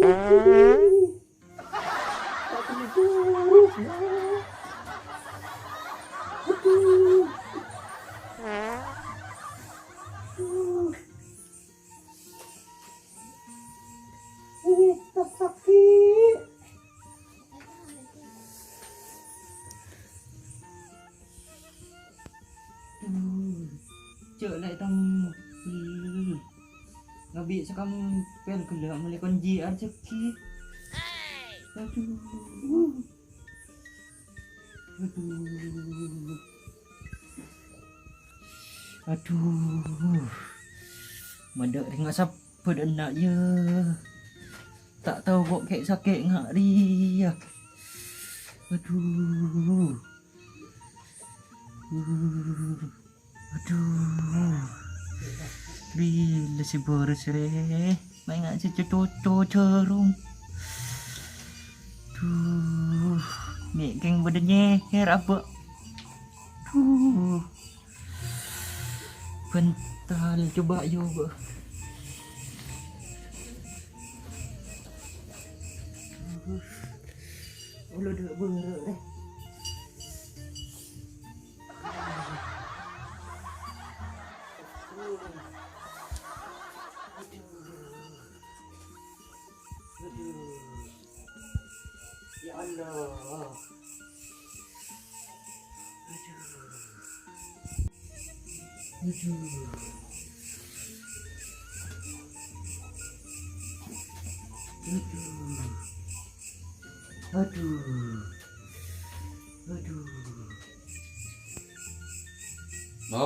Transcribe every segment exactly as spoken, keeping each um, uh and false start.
Sakit. Duh, cè' la ètang mobil. Ngabi' sakampen ghellâ' mellè konji'an jâggi. Aduh. Aduh. Aduh. Madâ' rèng asap bâdâna, yâ. Ta' tao ko' kè-, sakè' nga' rèya. Aduh. Aduh. Bilâ sè bârâs rè? Maènga' sè coco jhârung. Duh. Mè' kèng bâdâ nyèhèr abâ'. Duh. Bhântal, coba, yuk. Ulu dâ' bârâ', eh. Aduh. Ya Allah. Aduh. Aduh. Aduh. Aduh. Aduh. No.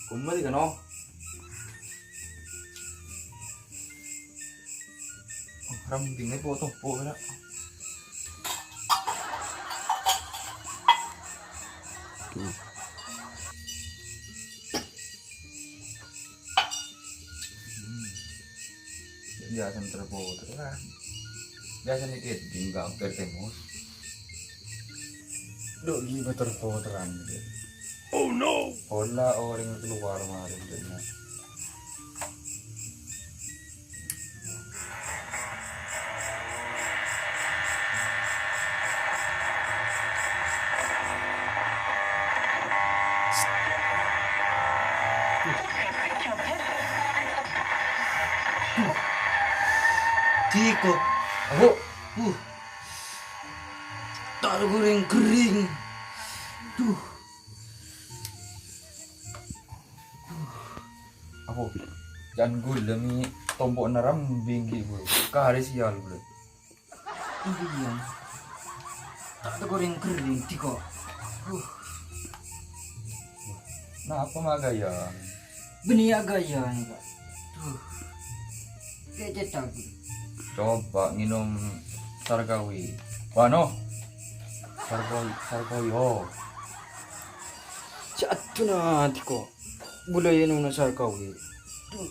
Kembali ka, No. Oh, rambingnya potong, po, kena. Hmm. Biasa terpoteran. Biasa nih, Kit, tinggal bertemu. Dok, ghi' terpoteran, Kit. Oh, no! Pola orèng kalowar marèn, Kit. Tiko. Abu. Uh. Ta' goreng kering. Duh. Apo? Jhân ghulâ mè' tompo'na rambing ghi' ghulâ. Karè sial ghulâ. Iyâ. Ta' teko rèng-ghering, Diko. Huh. Napa ma' ghâjâ? Bânnè ghâjâ, Kak. Duh. Kècèt aku. Coba ngènom Sarkawi. Wano. Sarkawi, Sarkawi, oh. Sè adduna, Diko. Bulâ ènomma Sarkawi. Duh.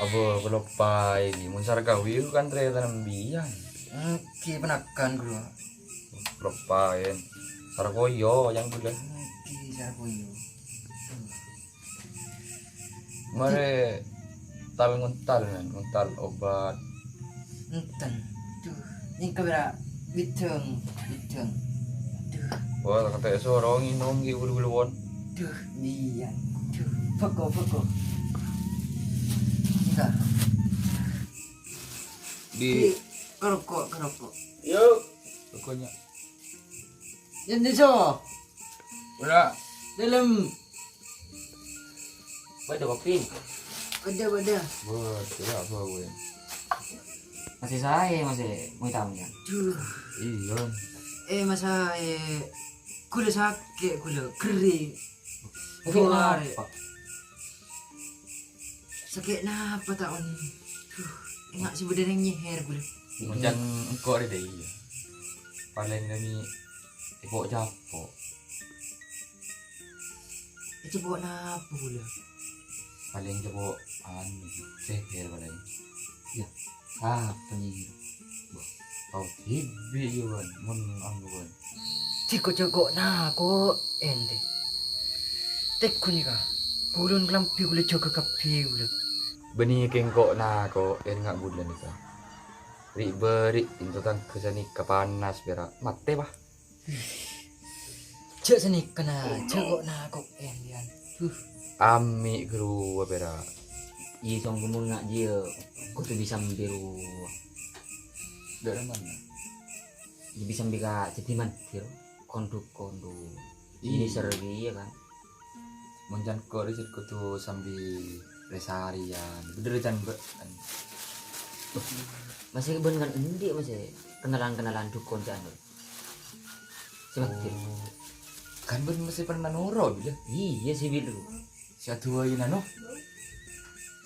Apa, kaloppaè, mon Sarkawi kan tarètan biyan. Èngghi, ponakan kaulâ. Kaloppaè. Sarkoyo yang bulâ. Èngghi, Sarkoyo. Marè tal-ngontal, men, ngontal obat. Enten. Duh, èngka bârâ' bidhâng, bidhâng. Duh. Wah, kata' soro ngènom ghi' buru-buru pon. Duh, iyâ. Duh, bhâko, bhâko. Èngka. Di. Di, karoko', karoko'. Yo. Pokoknya. Yan diso. Ora. Dalam. Bâdâ kopi? Bâdâ, bâdâ. Bâdâ, apa gue? Masih saè, masih mau hitam ya? Duh. Iya. Eh, masa, eh, ghulâ sakè', ghulâ ghering. Sakè' napa? Sakè' napa ta' onèng? Duh, enga' sè bâdâ rèng nyèhèr ghulâ. Mon can engko' rè, dâ iyâ. Palèng ghâni èpo'-capo'. Ècapo' napa ghulâ? Palèng capo', anu, sèhèr palèng. Yâ, apa nèka? Wah, tao dhibi' yâ, Wan, mon anu, Wan. Tèko jâgâ nako, ènte. Tèko nèka, bulun kalambhi ghulâ jâgâ kabbhi ghulâ. Bânnè kèng ko' nako, enga' ghulâ nèka. Ri'-bâri' pinto tangghâ sanèka panas, pèra' matè, Pa'. Jhâ' sanèka, na, jhâ' ko', na, ko', eh, yan. Huh. Ami' ghâruwa, pèra'. Iyâ, songghuna jiyâ kodhu bisa mbiru. Dâ'remma? Iyâ, bisa mbi ka jadi mandir. Kon-, dukon. Iyâ. Ini seri, iyâ, kan? Mon can kor sè kodhu sambi rè-sarèyan. Bhender can, Mbak. Masè bân kan endi', masè kenalan-kenalan dukon sè anu. Sè maddhi. Oh. Kan bân masè pernah noro', bilâ? Iyâ, sè bilâ. Sè aduwâi nano.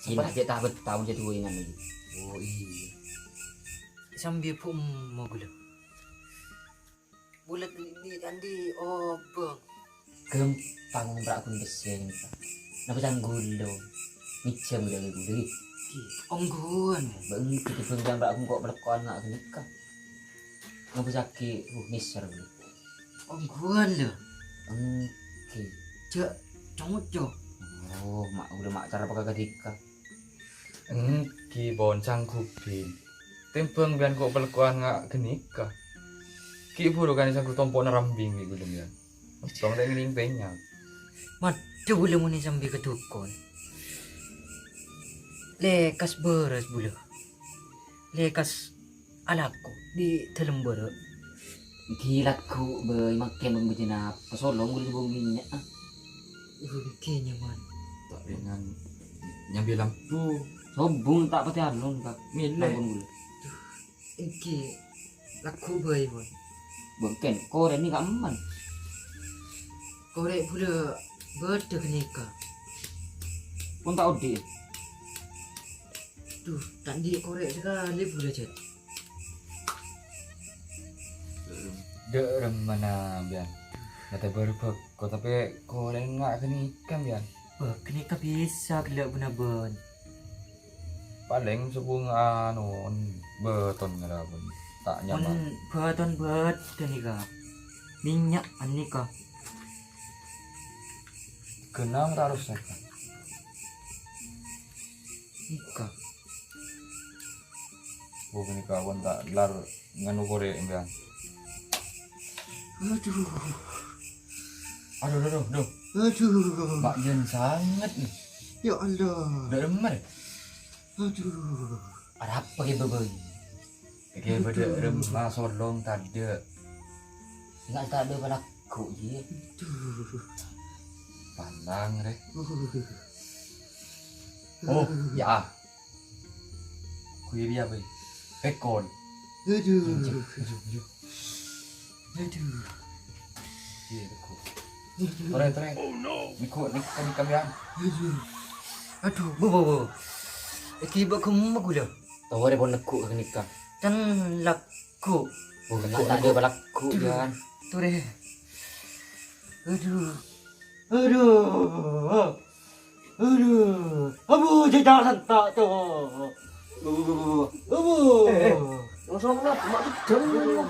Sè maddhi taon sè aduwâi nano. Oh, iyâ. Sambi bu' mo ghulâ. Bulâ andi', andi' obâng. Ghâmpang, pra' ghun pèssè nèka. Napa can ghulâ? Ngèjhâm ghulâ, ghulâ. Ongghuwân. Bâ'na ghâmpang, pra' ghun ko' palèkko'an nga' ghânèka. Ngabâssaghi, uh, nèser ghulâ. Ongghuwân, lho. Èngghi. Jhâ' co-ngoco. Oh, ma' ghulâ ma' cara pakaghâdhika. Èngghi, pon, sangghup, Din. Tèmbhâng bân ko' palèkko'an nga' ghânèka. Ghi' bhuru kan sangghup tompo'na rambing bi' ghulâ, yâ. Tong rè' ngèdhing pènyang. Maddhu bulâ monè sambi ka dukon. Lèkas bârâs bulâ. Lèkas alako di dâlem bârâ'. Ghi' lagghu' bhâi mangkèn bâjâna apa solong ghulâ bâ' mènnya', ah. Uh, ghi' nyaman. Ta' dengan nyambi lampu. Sobung ta' patè alon, Kak. Mèlè. Ampon ghulâ. Duh, èngghi lagghu' bhâi, pon. Bângkèn, korè'na ka'emma. Korè' bulâ bâdâ ghânèka. Pon ta' odi'. Duh, ta' andi' korè' sakalè bulâ, Jat. Dâ'remma, bân. Ngatè bâr bhâko, tapè korè' nga' ghânèka, bân. Bâ, ghânèka bisa ghellâ' bân-abân. Palèng sobung anu, bâton ngarabun. Ta' nyaman. Mon bâton bâdâ nèka. Mènnya' anèka. Genang terus nèka. Nèka. Oh, nèka pon ta' lar nganu korè' èngghâ. Aduh. Aduh, aduh, aduh, aduh. Aduh. Mak, jân sanget, nè. Ya Allah. Dâ'remma, rè? Aduh. Arapa kè bâbâi? Kè bâdâ dâ'remma, solong tadâ'. Enggak tadâ' palakku, jiyâ. Aduh. Pandang, rè. Uh. Oh, ya. Kuwi piye, Boy? Pekon. Aduh. Aduh, aduh. Aduh. Iya, pekon. Aduh. Tore, tore. Oh, no. Niko, niko, niko, ya. Aduh. Aduh, bo, bo, bo. Iki bak gemuk gula. Tore pon neguk ka nika. Can lagu. Oh, kena tak ada lagu, aduh. Jan. Tore. Aduh. Aduh. Aduh, abu, jejak sentak tu. Abu, abu, abu, abu. Abu. Eh, eh. Ngosong kenapa? Mak gedang ni, kok.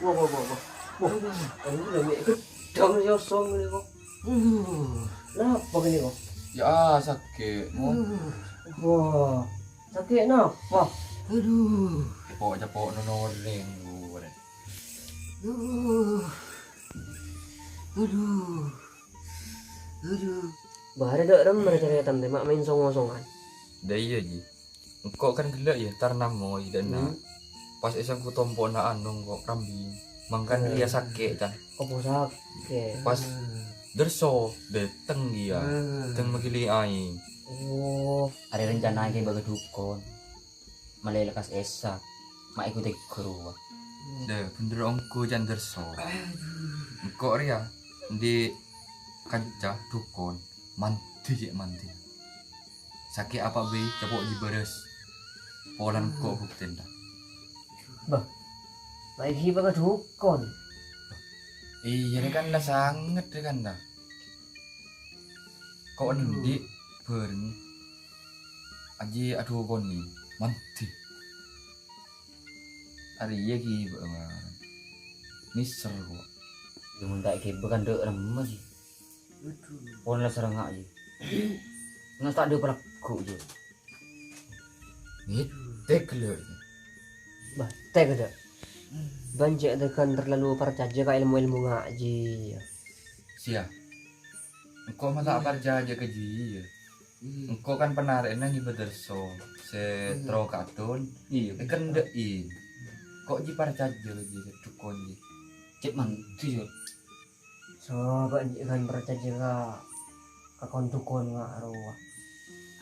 Wah, wah, wah, wah. Wah, kamu udah mek gedang ni, ngosong ni, kok. Aduh. Kenapa ni, kok? Ya, sakit, Mo. Aduh. Wah, sakit kenapa? Aduh. Cepok-cepok nonoring, gue. Aduh. Aduh. Aduh. Bahare dâ' remma carètana, Tè, ma' maèn song-osongan. Dâ' iyâ, Ji. Engko' kan ghellâ' yâ, tar namoy dâ'na. Hmm. Pas èsangghu tompo'na anu engko' rambing. Mangkana, hmm, iyâ sakè', Can. Apa sakè'? Pas, hmm, derso, dâteng iyâ. Hmm. Dâteng magili aèng. Oh. Arè rencana kè bâ' ka dukon. Malè lekkas èsa, ma' èko tegghâ rowa. Dâ, bhender ongghu, Can, derso. Engko' rèya, andi' kanca dukon, mandhi cè' mandhi. Sakè' apa bhâi, cepok jibârâs. Polana engko' buktèna. Bâh, ma' èghibâ ka dukon. Iyâ, rè kan la sanget, rè kan la. Ko' andi' bhâreng ajiyâ adukon mandhi. Arèya ghibâ, nèser ko'. Yâ, mon ta' èghibâ kan dâ' remma, Ji. Aduh. Pon la sarengnga', Ji. Ngas ta' dâ' palakku, Ji. Ngètèk lho. Bah, tè' ghâdhâ'. Bân cè' dhâghân terlalu parcajâ ka èlmo-èlmo ngajhi, yâ. Siya. Engko' ma' ta' parcajâ ka jiyâ. Engko' kan panarè'na ngibâ dârso sè terro katon. Iyâ. Èkendhâ'i. Ko' jiyâ parcajâ ka jiyâ, dhukon jiyâ. Cè' mangghâ, yâ. Sobâ' jiyâ kan parcajâ ka, ka kon-dhukon nga' rowa.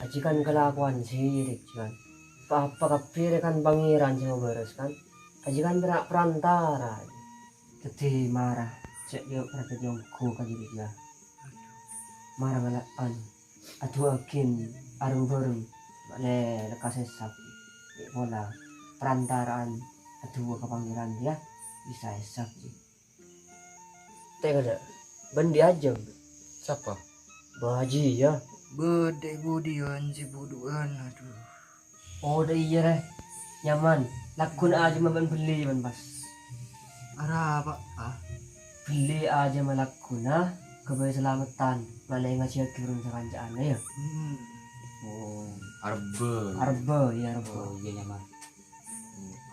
Ajiyâ kan kalakowan sirik, jiyâ kan. Pa-apa kabbhi rè kan Pangèran sè mabârâs, kan. Ajiyâ kan pèra' perantara. Dhâddhi mara, cè' jiyâ parcajâ ongghu ka jiyâ. Mara ngala', anu, adu'âghin areng-bhâreng, ma'lè lekkas èsap. Ghi' pola perantaraan adu'a ka Pangèran, yâ, bisa èsap, jiyâ. Tè' ghâdhâ'. Bân dhi' ajâm. Sapa? Bâ Haji, yâ. Bâdâ budiyân sè budhu'ân, adu. Oh, dâ' iyâ, rè. Nyaman. Lagghuna ajâm bân bellè, bân pas. Arapa, ah? Bellè ajâm lagghuna, ghâbây salameddhân. Ma'lè ngajhiyâghi orèng sakanca'an, yâ. Hmm. Oh. Arebbhâ. Arebbhâ, iyâ, arebbhâ. Oh, iyâ, nyaman.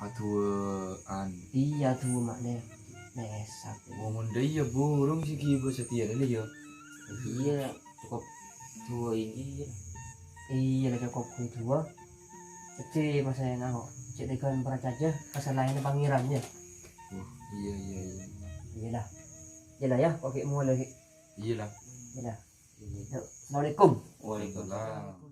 Adu'âan. Iyâ, adu'a, ma'lè. Nèsap. Oh, mon dâ' iyâ burung sè ghibâ satèya, lè, yâ. Iyâ, cokop duwâ' iyâ. Iyâ, la, cokop duwâ'. Dhâddhi, masè ngako', cè' dhâghân parcajâ ka salaènna Pangèran, yâ. Oh, iyâ, iyâ, iyâ. Iyâ, la. Iyâ, la, yâ, ko' ghi' molè, ghi'. Iyâ, la. Iyâ, la. Iyâ. Assalamualaikum. Waalaikumsalam.